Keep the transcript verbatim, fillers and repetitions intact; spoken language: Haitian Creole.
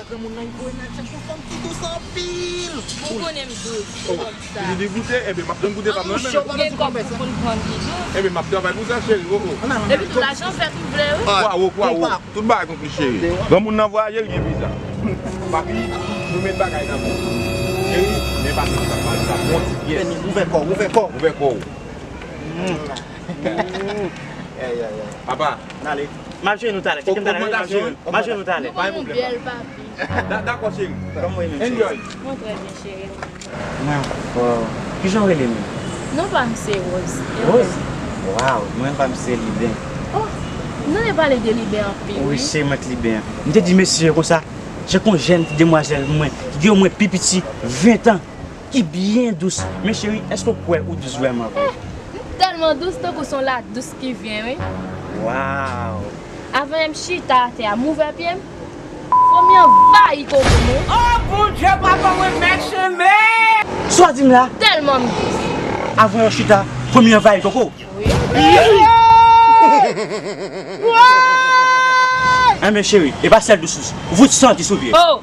Granmoun nan, li voye nan tchèk pou fanm ki dous anpil. Ou konnen m dous, se kòm sa. Li di goute, enben, m ap tann goute pa m nan men. Ou gen kòb pou konn pran li dous. Enben, m ap travay pou sa, cheri. Oh, oh. Epi tou, lajan fèt m vle, wi. Kwa ou, kwa ou. Tout bagay konpli, cheri. Granmoun nan vwaye, l gen viza. Papi, nou met bagay nan men. Cheri, men pa nou sa, pa sa. Bon ti pyès. Ouvè kò, ouvè kò. Ouvè kò. Apa. N ale. M ap jwenn ou talè. Tcheke m talè. M ap jwenn ou talè. M ap jwenn ou talè. Pa gen pwoblèm. Dakò, cheri. Kòman w ye menm, cheri? Enjoy. Mwen trè byen, cheri. Mwen anfòm. Kijan w rele menm? Non pa m se Rose. E ou menm? Rose? Waw, mwen pa m se Liben. Oh, nou te pale de Liben anpil, wi. Wi, se mwen k Liben an. M te di mesye yo konsa, chèche yon jèn ti demwazèl pou mwen, ki gen omwen pi piti ven tan, ki byen dous. Men cheri, èske w kwè ou dous vrèman vre? Eh, m tèlman dous, tankou se yon ladous ki vyen, wi. Waw! Avan m chita atè a, m ouvè pye m. Fwonm yo anvayi koko m, wi. Oh Bondye, papa mwen mèt chenmen! Sa w di m la? Tèlman m dous. Avan yo chita, fwonm yo anvayi koko w? Wi. Enben cheri, e pa sèl dous dous. Vout santi sou pye. Oh!